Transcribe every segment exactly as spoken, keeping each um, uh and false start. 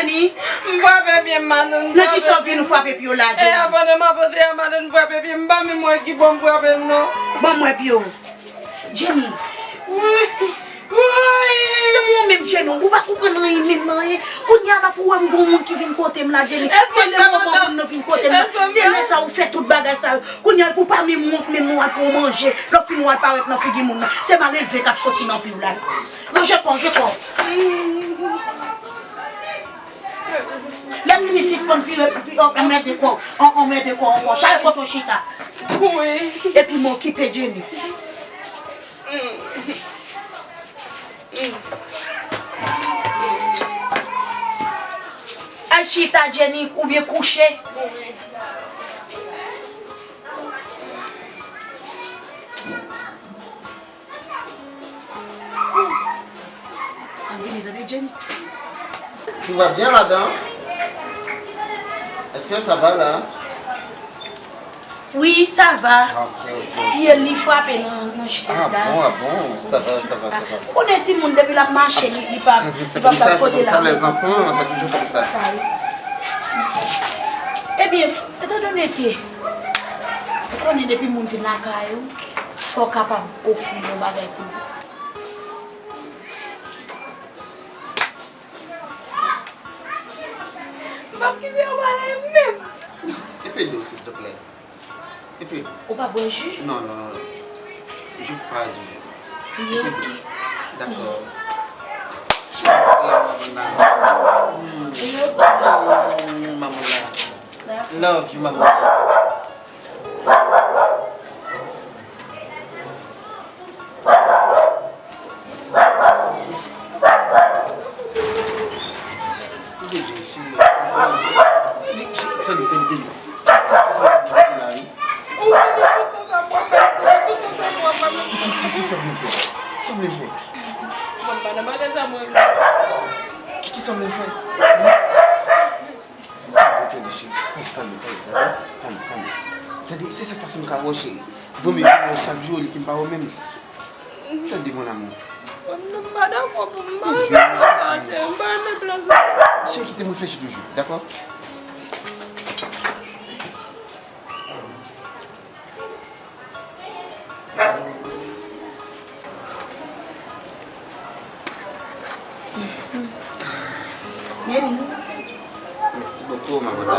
M frape pye m, madanm. Nan ki sa w vin ou frape pye w la, Jenny? E a pandan m ap antre a, madanm, m frape pye m. M pa menm wè ki bò m frape l non. Ban m wè pye w. Jenny. Woy. Woy. Depi w menm Jenny, ou pa konprann anyen menm nan anyen. Kounye a la pou w wè m gon moun ki vin kote m la, Jenny. Se lè moman moun nan vin kote m la. Se lè sa ou fè tout bagay sa yo. Kounye a pou pa menm wont menm nou al pou w manje. Lè w fin ou al parèt nan figi moun nan. Se malelve k ap soti nan pye w la. Non, je kò, je kò. Lè fini sispann vire, anmède kò, anmède kò ankò. Chache kote w chita. Wi. Epi m okipe Jenny. Al chita Jenny oubyen kouche. Wi. Ap vini, tande, Jenny. Tout va bien, madame? Est-ce que ça va là? Wi, sa va. Ah, ok, ok. Pye li frape nan, nan chèz la. Ah bon, ah bon, ça va, ça va, ça va. Ou konnen timoun depi l ap mache, li, li pa, li pa kote la. C'est comme ça, les enfants, c'est toujours comme ça. Sa, wi. Ebyen, etandone ke ou konnen depi moun vin lakay ou, fò w kapab ofri yon bagay pou li. M p ap kite yo pale menm. Epe dlo, silvouplè. Epe dlo. Ou pa bwè ji? Non, non, non. Je veux pas du jus. Wi, ok. Dakò. Chèz, mamouna. Mm. Wi, ok. Mm, mamouna. Dakò. Love you, mamouna. Tande, tande, tande. Sa, sa, sa, sa, sa, la, wi. Ki, ki, ki sa w vin fè? Sa w vin fè? Ki, ki sa w vin fè? Tande, tande, cheri. Kalme, kalme, tande. Kalme, kalme. Tande, se sèl fason m ka wè w, cheri. Vomye pou mwen chak jou, li ki m pa wè menm. Tande, mon amour. M pa dakò pou m pa renmen sa, cheri. M pa renmen plan sa. Cheri, kite m reflechi toujou, dakò? Mèsi bokou, mamouna.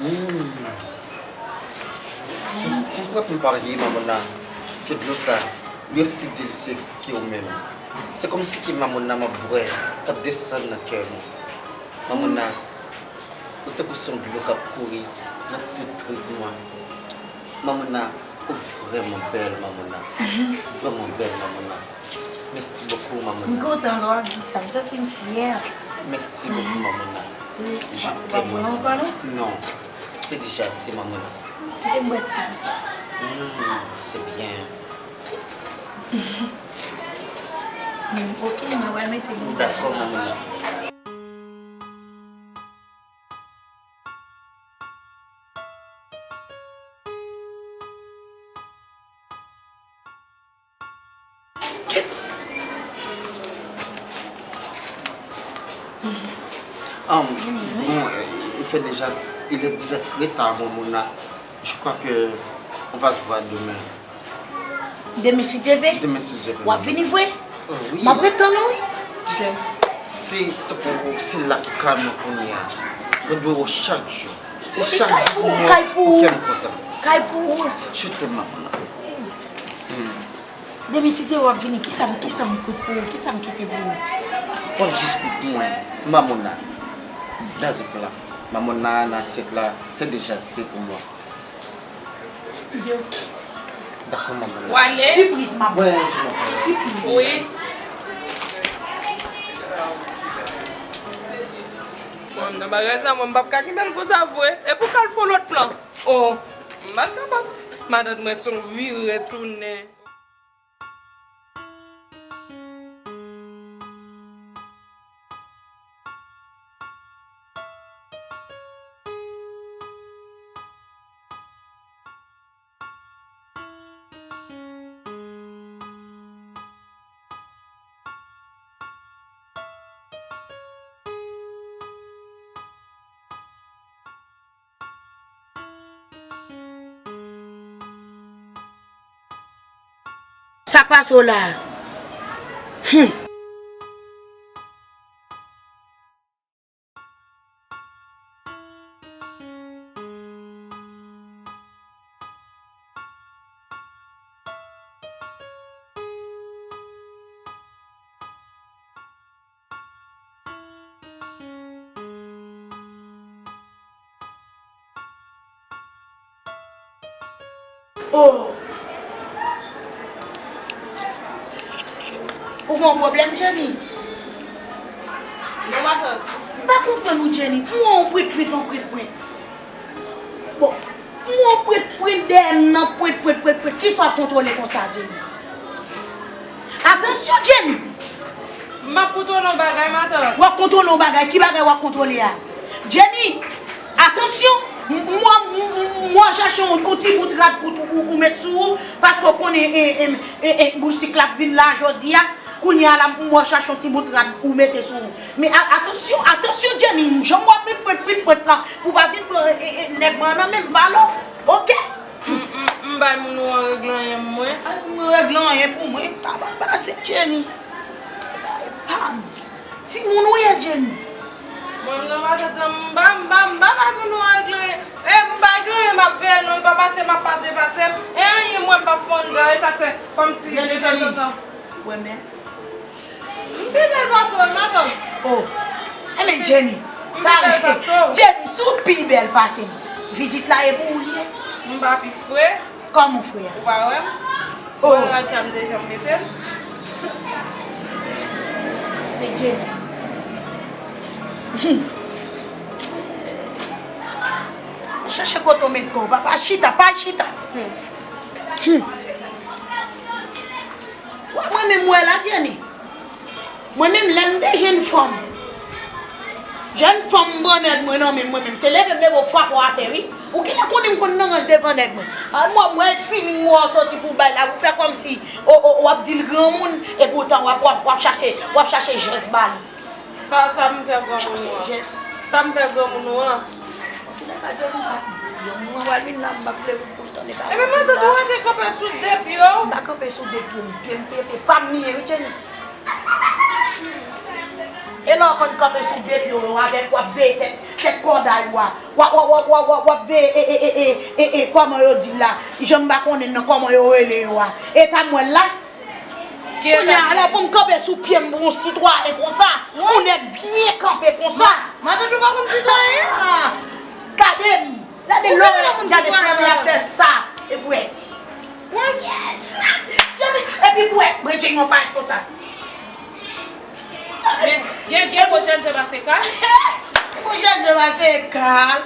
Mm. M, m pwòp m parye, mamouna, ke dlo sa, li osi delisye ke ou menm. Se kòmsi ke mamouna m ap bwè, k ap desann nan kè mwen. Mamouna, ou tankou se yon dlo k ap kouri nan tout trip mwen. Mamouna, ou vrèman bèl, mamouna. Vrèman bèl, mamouna. Mèsi bokou, mamouna. M kontan lè w ap di sa. M santi m fyè. Mèsi bokou, mamouna. Wi, je t'aime, mamouna. Non, c'est déjà assez, mamouna. Kite m bwè ti gout. Mm, c'est bien. Mm, ok, mwen wè mete m. Dakò, mamouna. Um, bon, euh, il fait déjà, il est déjà très tard, mamouna. Je crois que on va se voir demain. Demen si Dye vle. Demen si Dye vle, mamouna. W ap vini vre? Wi. M ap ret tann ou, wi. Tu sais, se tankou se la ki kay mwen kounye a. Mwen dwe wè w chak jou. Se chak jou pou mwen, pou kè m kontan. Kay pou ou. Je t'aime, mamouna. Hmm. Demen si Dye vle w ap vini, kisa m, kisa m koud pou ou, kisa m kite pou ou? W ap jis koud mwen, mamouna. Dans le plat. Mamouna, nan asyèt la, c'est déjà assez pour moi. Yo. Dakò, mamouna. W ale? Sipriz, mamouna. Sipriz. Wi. Bon, nan bagay sa, mwen, m p ap ka kenbe l konsa vre. E pou k al fè yon lòt plan. Oh, m pa t kapab. Matant mwen se yon vire tounen. Sa k pase w la? Hum. Oh! Ou gen yon pwoblèm, Jenny? Non, matant. M pa konprann ou, Jenny. Pou yon pwit pwit, yon pwit pwit. Bon, pou yon pwit pwit dèyè m nan, pwit pwit pwit pwit. Kisa w ap kontwole konsa, Jenny? Atansyon, Jenny! M ap kontwole yon bagay, matant. W ap kontwole yon bagay? Ki bagay w ap kontwole a? Jenny, atansyon! M, m, m, m, m wè w chache yon, yon ti bout rad kout ou, ou, ou met sou ou, paske w konnen, e, e, e, e, boul sik la ap vin la jodi a. Kounye a la, m wè w chache yon ti bout rad ou mete sou ou. Men a, atansyon, atansyon, Jenny, jan w ap met pwent, pwent, pwent lan, pou w pa vin pran, e, e, nèg mwen an nan men m, balo. Oke? M, m, m bay moun ou an regle anyen mwen. Ay, m regle anyen pou mwen. Sa pa pase, Jenny. Sa e pa m. Timoun ou ye, Jenny? Mwen, m nan matant lan, m pa, m pa, m pa bay moun ou an regle anyen. E, m pa gen anyen, m ap veye non, l pa pase, m ap pase, pase m. E anyen, mwen, m p ap fè anndan, e sa k fè, kòmsi, Jenny, de tanzantan. Ou wè men? M pi bèl pase w, matant. Oh. Enben, Jenny, pale. Jenny, si w pi bèl pase m, vizit la e pou ou li ye. M pa pi fre. Kòman fre a? Ou pa wè m? Oh. Mwen rad sa m te janm mete m. Men Jenny. Hmm. Chèche kote w met kò w, papa, chita, pa chita. Hmm. Hmm. Wè, mwen menm, wè la, Jenny. Mwen menm, lè m te jèn fanm, jèn fanm, m pran nèg mwen nan men mwen menm. Se leve m leve w frape w atè, wi. Ou genlè konnen m konn nan rans devan nèg mwen. A, mwen, mwen fini, m wè w soti pou bay la, ou fè kòmsi, o, o, w ap di l granmoun, epoutan w ap, w ap, w ap chache, w ap chache jès ba li. Sa, sa m fè granmoun ou an? Sa m fè granmoun ou an? Antoulèka, Jenny, m ap, yon moman pral vin la, m ap leve pou l tande bagay la. Ebyen, matant, ou rete kanpe sou de pye w? M pa kanpe sou de pye m, pye m, pye, pye pa m li ye, wi, Jenny. E lè w konn kanpe sou de pye w yo avèk, w ap veye tèt, tèt kòday ou a. W ap, w ap, w ap, w ap, w ap veye, e, e, kòman yo di l la? Jan m pa konnen nan, kòman yo rele yo a. E ta m wè l la. Kounye a la pou m kanpe sou pye m pou yon sitwayen konsa, yon nèg byen kanpe konsa. Matant, ou pa konn sitwayen? Ah, gade m, gade lòrèy, gade fanmi a fè sa. E bwè. Yes! Jenny, epi bwè, bwè Jenny yon parèt konsa. Gen, gen, gen pwochèn je pase kal. Pwochèn je pase kal.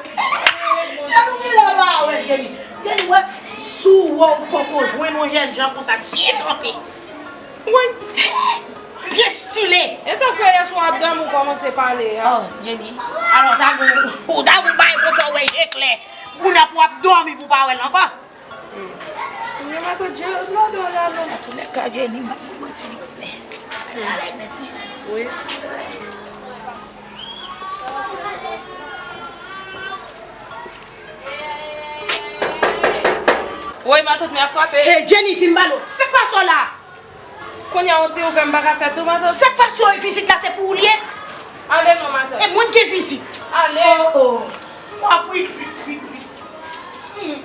Jenny, gen lè pa wè Jenny. Jenny, wè, si w wè w poko jwenn yon jènjan konsa, byen kanpe. Woy. Byen stile. E sa k fè yèswa w ap dòmi, ou kòmanse pale a? Oh, Jenny. Alò, ta gon, ou ta gon bagay konsa, w wè je klè. Ou nan pou w ap dòmi pou w pa wè l ankò. Hmm. Mwen matant je lòdò la non. Antoulèka, Jenny, m p ap di w manti, men. Hmm. Alèz nèt, wi. Wi. Woy, matant, men ap frape. E, Jenny, fin balo. Sa k pase w la? Kounye a, yon ti ouvè m pa ka fè tou, matant. Sa k pase w? Vizit la se pou ou l ye? Ale non, matant. E mwen ki vizit? Ale. Oh, oh. W ap ri, ri, ri, ri. Hmm.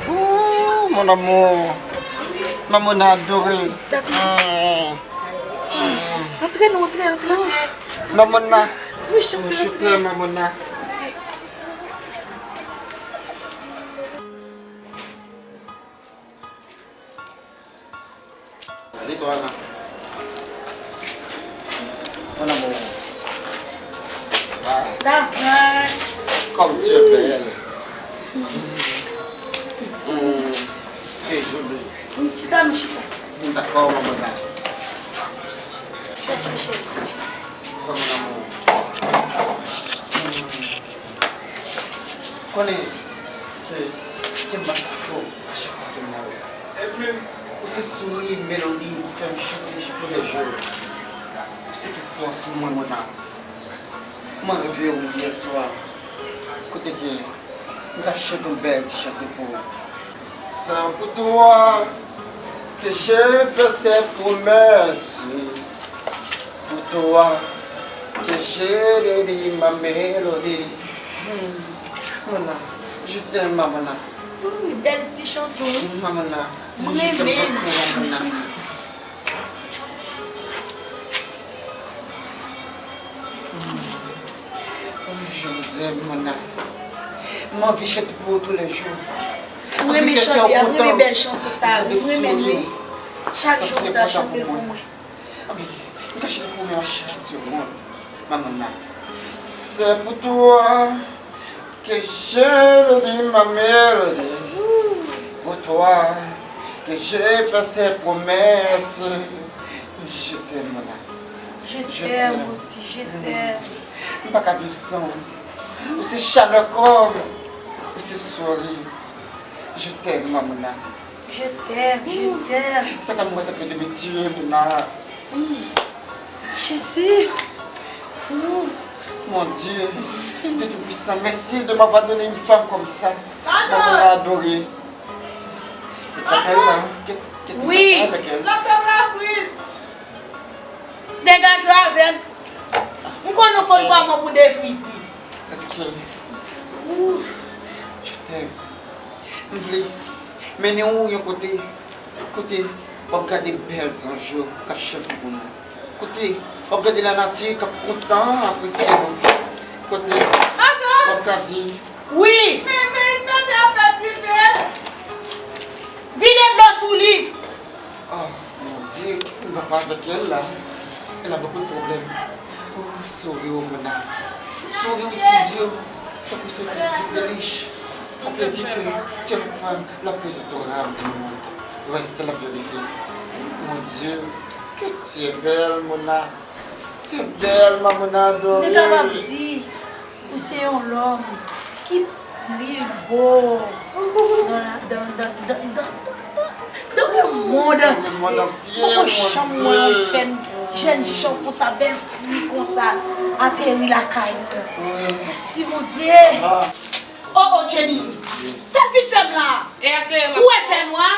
Ooh, mon amour. Mamouna adoré. Dakò. Mm. Mm. Antre non, antre, antre, antre. Mamouna. Wi, chante, antre. Mamouna. Salut toi, ma. Mon amour. Ça va? Ça va. Comme tu es belle. Mm. Tu es jolie. M chita, m chita. D'accord, maman. Chèche chèz. D'accord, mon amour. Mm. Konnen ke, ke m bat fò a chak fwa ke m wè w. Ou se souri melodi ki fè m chante toulèjou. Ou se tout fòs mwen, mon âme. Mwen reve w yè swa, kote ke m t ap chante yon bèl ti chante pou ou. Sa pou twa, Que je fais cette promesse pour toi, que je te dis ma mélodie. Hmm, Mona, je t'aime, Mona. Wi, bèl ti chanson. Mona, je t'aime beaucoup, Mona. Oh, José, mon âme. M anvi chante pou ou toulejou. M renmen chante a, m renmen bèl chanson sa a, wi, m renmen l, wi. Chak jou ou ta chante pou mwen. Anben, m ka chante pou ou menm chak segonn, Mamona. C'est pour toi que je te dis ma mélodie. Pour toi que je fais cette promesse. Je t'aime, Mona. Je t'aime aussi, je t'aime. M pa ka viv san ou. Ou se chalè kò m. Ou se souri. Je t'aime, Mamona. Je t'aime, je t'aime. Sa ka mwen tankou de metye, Mona. Jezi. Mon Dieu, Dieu Tout-Puissant, merci de m'avoir donné une femme comme ça. Mamona adorée. E ta kay la, kès, kès ki ta kay la, kèl? Degaje w avè m. M konnen w konn kòman pou defriz li. Ok. Ou, je t'aime. M vle mennen w yon kote, kote w ap gade bèl zanj yo k ap chante pou nou. Kote w ap gade lanati k ap kontan apresye nou. Kote w ap ka di, wi. Men, men, tande ap fè dife. Vide dlo sou li. Oh, mon Dieu, qu'est-ce qui ne va pas avec elle là? Elle a beaucoup de problèmes. Oh, souri, oh, mon âme. Souri, ti zye w, tankou soti sou pelich. On peut dire que tu es la femme la plus adorable du monde. Ouais, c'est la vérité. Mon Dieu, que tu es belle, Mona. Tu es belle, Mamona adorée. Ou te kapab di, ou se yon lòm ki pli bo nan, nan, nan, nan, nan, nan, nan le mond antye. Poko janm wè yon jèn, jèn jan konsa, bèl fi konsa, ateri lakay mwen. Mèsi, Bondye. Oh, oh, Jenny, se fi fè m la. Ou wè fè nwa?